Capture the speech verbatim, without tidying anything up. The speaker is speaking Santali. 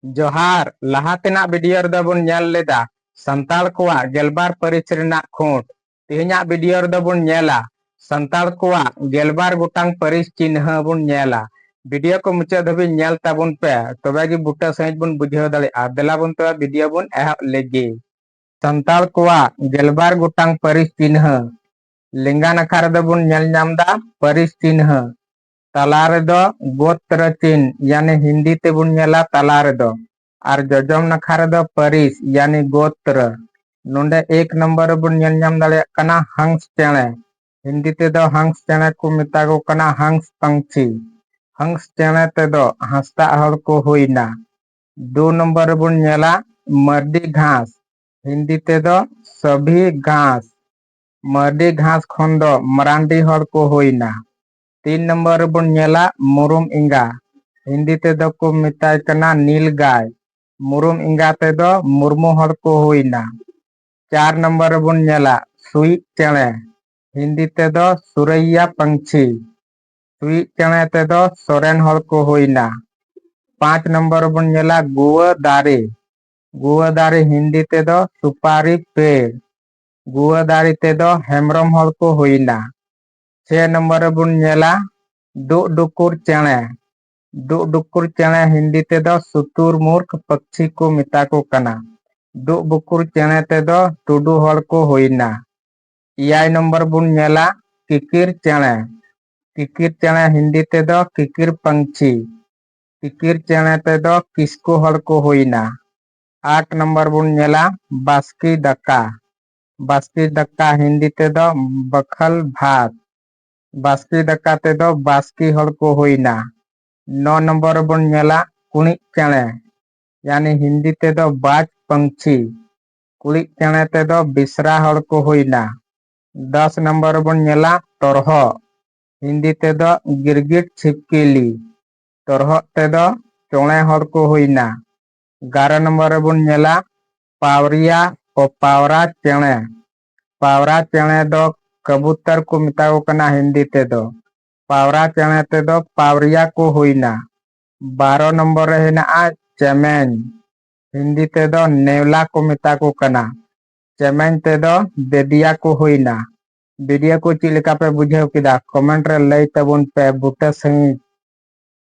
ᱡᱚᱦᱟᱨ, ᱞᱟᱦᱟ ᱛᱮᱱᱟᱜ video ᱨᱮᱫᱚ ᱵᱚᱱ ᱧᱮᱞ ᱞᱮᱫᱟ ᱥᱟᱱᱛᱟᱲ ᱠᱚᱣᱟᱜ ᱜᱮᱞᱵᱟᱨ ᱯᱟᱹᱨᱤᱥ ᱨᱮᱱᱟᱜ ᱠᱷᱩᱸᱴ᱾ ᱛᱮᱦᱮᱧᱟᱜ video ᱨᱮᱫᱚ ᱵᱚᱱ ᱧᱮᱞᱟ ᱥᱟᱱᱛᱟᱲ ᱠᱚᱣᱟᱜ ᱜᱮᱞᱵᱟᱨ ᱜᱚᱴᱟᱝ ᱯᱟᱹᱨᱤᱥ ᱪᱤᱱᱦᱟᱹ ᱵᱚᱱ ᱧᱮᱞᱟ᱾ Video ᱠᱚ ᱢᱩᱪᱟᱹᱫ ᱫᱷᱟᱹᱵᱤᱡ ᱧᱮᱞ ᱛᱟᱵᱚᱱ ᱯᱮ, ᱛᱚᱵᱮ ᱜᱮ ᱵᱩᱴᱟᱹ ᱥᱟᱺᱦᱤᱡ ᱵᱚᱱ ᱵᱩᱡᱷᱟᱹᱣ ᱫᱟᱲᱮᱭᱟᱜᱼᱟ᱾ ᱫᱮᱞᱟ ᱵᱚᱱ ᱛᱚᱵᱮ video ᱵᱚᱱ ᱮᱦᱚᱵ ᱞᱮᱜᱮ᱾ ᱥᱟᱱᱛᱟᱲ ᱠᱚᱣᱟᱜ ᱜᱮᱞᱵᱟᱨ ᱜᱚᱴᱟᱝ ᱯᱟᱹᱨᱤᱥ ᱪᱤᱱᱦᱟᱹ᱾ ᱞᱮᱸᱜᱟ ᱱᱟᱠᱷᱟ ᱨᱮᱫᱚ ᱵᱚᱱ ᱧᱮᱞ ᱧᱟᱢ ᱫᱟ ᱯᱟᱹᱨᱤᱥ ᱪᱤᱱᱦᱟᱹ᱾ ᱛᱟᱞᱟ ᱨᱮᱫᱚ ᱜᱳᱛᱨᱚ ᱪᱤᱱ, ᱭᱟᱱᱤ ᱦᱤᱱᱫᱤ ᱛᱮᱵᱚᱱ ᱧᱮᱞᱟ ᱛᱟᱞᱟ ᱨᱮᱫᱚ᱾ ᱟᱨ ᱡᱚᱡᱚᱢ ᱱᱟᱠᱷᱟ ᱨᱮᱫᱚ ᱯᱟᱹᱨᱤᱥ, ᱭᱟᱱᱤ ᱜᱳᱛᱨᱚ᱾ ᱱᱚᱰᱮ ᱮᱠ ᱱᱚᱢᱵᱚᱨ ᱨᱮᱵᱚᱱ ᱧᱮᱞ ᱧᱟᱢ ᱫᱟᱲᱮᱭᱟᱜ ᱠᱟᱱᱟ ᱦᱟᱸᱥ ᱪᱮᱬᱮ᱾ ᱦᱤᱱᱫᱤ ᱛᱮᱫᱚ ᱦᱟᱸᱥ ᱪᱮᱬᱮ ᱠᱚ ᱢᱮᱛᱟ ᱠᱚ ᱠᱟᱱᱟ ᱦᱟᱸᱥ ᱯᱟᱝᱪᱷᱤ᱾ ᱦᱟᱸᱥ ᱪᱮᱬᱮ ᱛᱮᱫᱚ ᱦᱟᱸᱥᱫᱟᱜ ᱦᱚᱲ ᱠᱚ ᱦᱩᱭᱱᱟ᱾ ᱫᱩ ᱱᱚᱢᱵᱚᱨ ᱨᱮᱵᱚᱱ ᱧᱮᱞᱟ ᱢᱟᱹᱨᱰᱤ ᱜᱷᱟᱸᱥ, ᱦᱤᱱᱫᱤ ᱛᱮᱫᱚ ᱥᱟᱵᱷᱤ ᱜᱷᱟᱸᱥ᱾ ᱢᱟᱹᱨᱰᱤ ᱜᱷᱟᱸᱥ ᱠᱷᱚᱱ ᱫᱚ ᱢᱟᱨᱟᱱᱰᱤ ᱦᱚᱲ ᱠᱚ ᱦᱩᱭᱱᱟ᱾ ᱛᱤᱱ ᱱᱚᱢᱵᱚᱨ ᱨᱮᱵᱚᱱ ᱧᱮᱞᱟ ᱢᱩᱨᱩᱢ ᱮᱸᱜᱟ, ᱦᱤᱱᱫᱤ ᱛᱮᱫᱚ ᱠᱚ ᱢᱮᱛᱟᱭ ᱠᱟᱱᱟ ᱱᱤᱞ ᱜᱟᱭ᱾ ᱢᱩᱨᱩᱢ ᱮᱸᱜᱟ ᱛᱮᱫᱚ ᱢᱩᱨᱢᱩ ᱦᱚᱲ ᱠᱚ ᱦᱩᱭᱱᱟ᱾ ᱪᱟᱨ ᱱᱚᱢᱵᱚᱨ ᱨᱮᱵᱚᱱ ᱧᱮᱞᱟ ᱥᱩᱭᱤᱡ ᱪᱮᱬᱮ, ᱦᱤᱱᱫᱤ ᱛᱮᱫᱚ ᱥᱩᱨᱟᱹᱭᱭᱟ ᱯᱟᱝᱪᱷᱤ᱾ ᱥᱩᱭᱤᱡ ᱪᱮᱬᱮ ᱛᱮᱫᱚ ᱥᱚᱨᱮᱱ ᱦᱚᱲ ᱠᱚ ᱦᱩᱭᱱᱟ᱾ ᱯᱟᱸᱪ ᱱᱚᱢᱵᱚᱨ ᱨᱮᱵᱚᱱ ᱧᱮᱞᱟ ᱜᱩᱣᱟᱹ ᱫᱟᱨᱮ᱾ ᱜᱩᱣᱟᱹ ᱫᱟᱨᱮ ᱦᱤᱱᱫᱤ ᱛᱮᱫᱚ ᱥᱩᱯᱟᱨᱤ ᱯᱮᱲ᱾ ᱜᱩᱣᱟᱹ ᱫᱟᱨᱮ ᱛᱮᱫᱚ ᱦᱮᱢᱵᱨᱚᱢ ᱦᱚᱲ ᱠᱚ ᱦᱩᱭᱱᱟ᱾ ᱪᱷᱮ ᱱᱚᱢᱵᱚᱨ ᱨᱮᱵᱚᱱ ᱧᱮᱞᱟ ᱰᱩᱜ ᱰᱩᱠᱩᱨ ᱪᱮᱬᱮ᱾ ᱰᱩᱜ ᱰᱩᱠᱩᱨ ᱪᱮᱬᱮ ᱦᱤᱱᱫᱤ ᱛᱮᱫᱚ ᱥᱩᱛᱩᱨ ᱢᱩᱨᱠᱷ ᱯᱟᱹᱠᱷᱤ ᱠᱚ ᱢᱮᱛᱟ ᱠᱚ ᱠᱟᱱᱟ᱾ ᱰᱩᱜ ᱰᱩᱠᱩᱨ ᱪᱮᱬᱮ ᱛᱮᱫᱚ ᱴᱩᱰᱩ ᱦᱚᱲ ᱠᱚ ᱦᱩᱭᱱᱟ᱾ ᱮᱭᱟᱭ ᱱᱚᱢᱵᱚᱨ ᱵᱚᱱ ᱧᱮᱞᱟ ᱠᱤᱠᱤᱨ ᱪᱮᱬᱮ᱾ ᱠᱤᱠᱤᱨ ᱪᱮᱬᱮ ᱦᱤᱱᱫᱤ ᱛᱮᱫᱚ ᱠᱤᱠᱤᱨ ᱯᱟᱝᱪᱷᱤ᱾ ᱠᱤᱠᱤᱨ ᱪᱮᱬᱮ ᱛᱮᱫᱚ ᱠᱤᱥᱠᱩ ᱦᱚᱲ ᱠᱚ ᱦᱩᱭᱱᱟ᱾ ᱟᱴ ᱱᱚᱢᱵᱚᱨ ᱵᱚᱱ ᱧᱮᱞᱟ ᱵᱟᱥᱠᱮ ᱫᱟᱠᱟ᱾ ᱵᱟᱥᱠᱮ ᱫᱟᱠᱟ ᱦᱤᱱᱫᱤ ᱛᱮᱫᱚ ᱵᱟᱠᱷᱟᱞ ᱵᱷᱟᱛ᱾ ᱵᱟᱥᱠᱮ ᱫᱟᱠᱟ ᱛᱮᱫᱚ ᱵᱟᱥᱠᱮ ᱦᱚᱲ ᱠᱚ ᱦᱩᱭᱱᱟ᱾ ᱱᱚ ᱱᱚᱢᱵᱚᱨ ᱨᱮᱵᱚᱱ ᱧᱮᱞᱟ ᱠᱩᱬᱤᱫ ᱪᱮᱬᱮ᱾ ᱭᱟᱱᱤ ᱦᱤᱱᱫᱤ ᱛᱮᱫᱚ ᱵᱟᱡ ᱯᱟᱝᱪᱷᱤ᱾ ᱠᱩᱬᱤᱫ ᱪᱮᱬᱮ ᱛᱮᱫᱚ ᱵᱤᱥᱨᱟ ᱦᱚᱲ ᱠᱚ ᱦᱩᱭᱱᱟ᱾ ᱫᱚᱥ ᱱᱚᱢᱵᱚᱨ ᱨᱮᱵᱚᱱ ᱧᱮᱞᱟ ᱛᱚᱨᱦᱚᱫ᱾ ᱦᱤᱱᱫᱤ ᱛᱮᱫᱚ ᱜᱤᱨᱜᱤᱴ ᱪᱷᱤᱯᱠᱤᱞᱤ᱾ ᱛᱚᱨᱦᱚᱫ ᱛᱮᱫᱚ ᱪᱚᱬᱮ ᱦᱚᱲ ᱠᱚ ᱦᱩᱭᱱᱟ᱾ ᱮᱜᱟᱨᱚ ᱱᱚᱢᱵᱚᱨ ᱨᱮᱵᱚᱱ ᱧᱮᱞᱟ ᱯᱟᱣᱨᱤᱭᱟ ᱠᱚ ᱯᱟᱣᱨᱟ ᱪᱮᱬᱮ᱾ ᱯᱟᱣᱨᱟ ᱪᱮᱬᱮ ᱫᱚ ᱠᱟᱵᱩᱛᱟᱨ ᱠᱚ ᱢᱮᱛᱟ ᱠᱚ ᱠᱟᱱᱟ ᱦᱤᱱᱫᱤ ᱛᱮᱫᱚ᱾ ᱯᱟᱣᱨᱟ ᱪᱮᱬᱮ ᱛᱮᱫᱚ ᱯᱟᱣᱨᱤᱭᱟ ᱠᱚ ᱦᱩᱭᱱᱟ᱾ ᱵᱟᱨᱚ ᱱᱚᱢᱵᱚᱨ ᱨᱮ ᱦᱮᱱᱟᱜᱼᱟ ᱪᱮᱢᱮᱧ, ᱦᱤᱱᱫᱤ ᱛᱮᱫᱚ ᱱᱮᱣᱞᱟ ᱠᱚ ᱢᱮᱛᱟ ᱠᱚ ᱠᱟᱱᱟ᱾ ᱪᱮᱢᱮᱧ ᱛᱮᱫᱚ ᱵᱮᱫᱤᱭᱟ ᱠᱚ ᱦᱩᱭᱱᱟ᱾ ᱵᱮᱫᱤᱭᱟ ᱠᱚ ᱪᱮᱫ ᱞᱮᱠᱟ ᱯᱮ ᱵᱩᱡᱷᱟᱹᱣ ᱠᱮᱫᱟ? ᱠᱚᱢᱮᱱᱴ ᱨᱮ ᱞᱟᱹᱭ ᱛᱟᱵᱚᱱ ᱯᱮ᱾ ᱵᱩᱴᱟᱹ ᱥᱟᱹᱦᱤᱡ